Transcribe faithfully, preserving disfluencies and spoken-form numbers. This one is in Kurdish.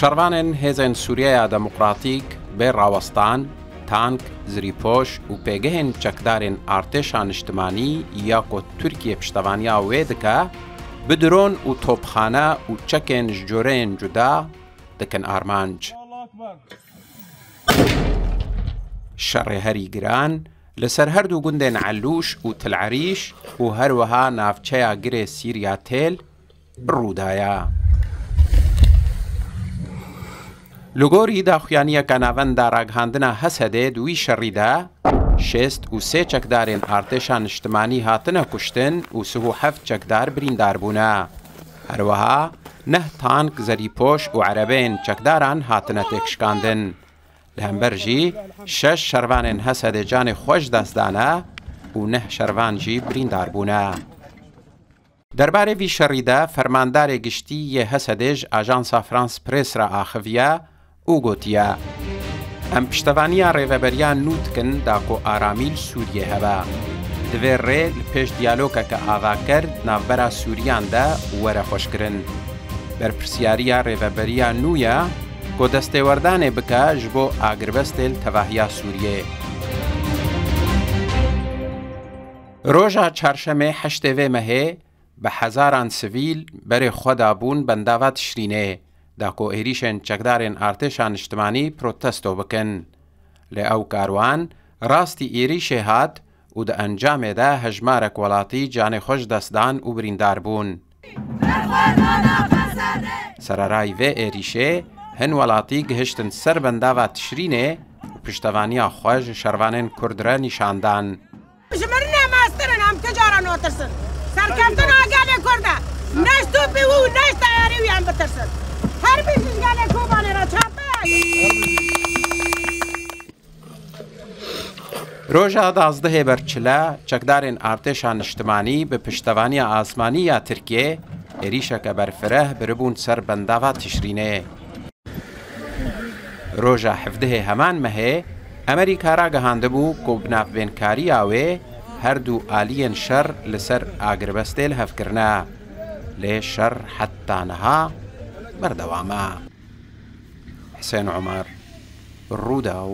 Şervanên Hêzên Sûriyeya Demokratîk bê rawestan, tank, zirîpoş û pêgehên çekdarên artêşa niştimanî ya ku Tirkiye piştevaniya wê dike, bi dron û topxane û çekên ji coreyên cuda dikin armanc. Şerê herî giran li ser her du gundên Elûş û Til Erîş û her wiha navçeya Girê Sîrya Têl rû daye. Li gorî daxuyaniyeke navenda ragihandina Hesedê di wî şerî de şêst û sê çekdarên artêşa niştimanî hatine kuştin û sih û heft çekdar birîndar bûne. Her wiha neh tank, zerîpoş û erebeyên çekdaran hatine têkşikandin. Li hember jî şeş şervanên Hesedê canê xwe ji dest dane û neh şervan jî birîndar bûne. Derbarê vî şerî de fermandarê giştî yê Hesedê ji Ajansa France Press re axiviye û gotiye, Em piştevaniya rêveberiya nû dikin da ku aramî li Sûriyê hebe. Divê rê li pêş diyalogeke avaker di navbera Sûriyan de were xweşkirin. Berpirsiyariya rêveberiya nû ye ku destêwerdanê bike ji bo agirbestê li tevahiya Sûriyê. Roja çarşemê heştê vê mehê bi hezaran sivîl berê xwe dabûn bendava Tişrînê, da ku êrîşên çekdarên artêşa niştimanî protesto bikin. Lê ew karwan rastî êrîşê hat û di encamê de hejmarek welatî canê xwe ji dest dan û birîndar bûn. Sererayî vê êrîşê hin welatî gihiştin ser bendava Tişrînê û piştevaniya xwe ji şervanên Kurd re nîşan dan. Ji mirinê mestir in, em ti cara natirsin. Serkeftina gelê Kurd e. Ne ji topê wî û ne ji teyarê wî em bitirsin. Her bî ji gelê Kobanê re çape. Roja dazdehê ber çile, çekdarên artêşa niştimanî bi piştevaniya asmanî ya Tirkiyê êrîşeke berfireh biribûn ser bendava Tişrînê. Roja hevdehê heman mehê, Amerîka ragihandibû ku bi navbênkariya wê her du aliyên şer li ser agirbestê li hev kirine. Lê şer heta niha berdewam e. Hisên Omer, Rûdaw.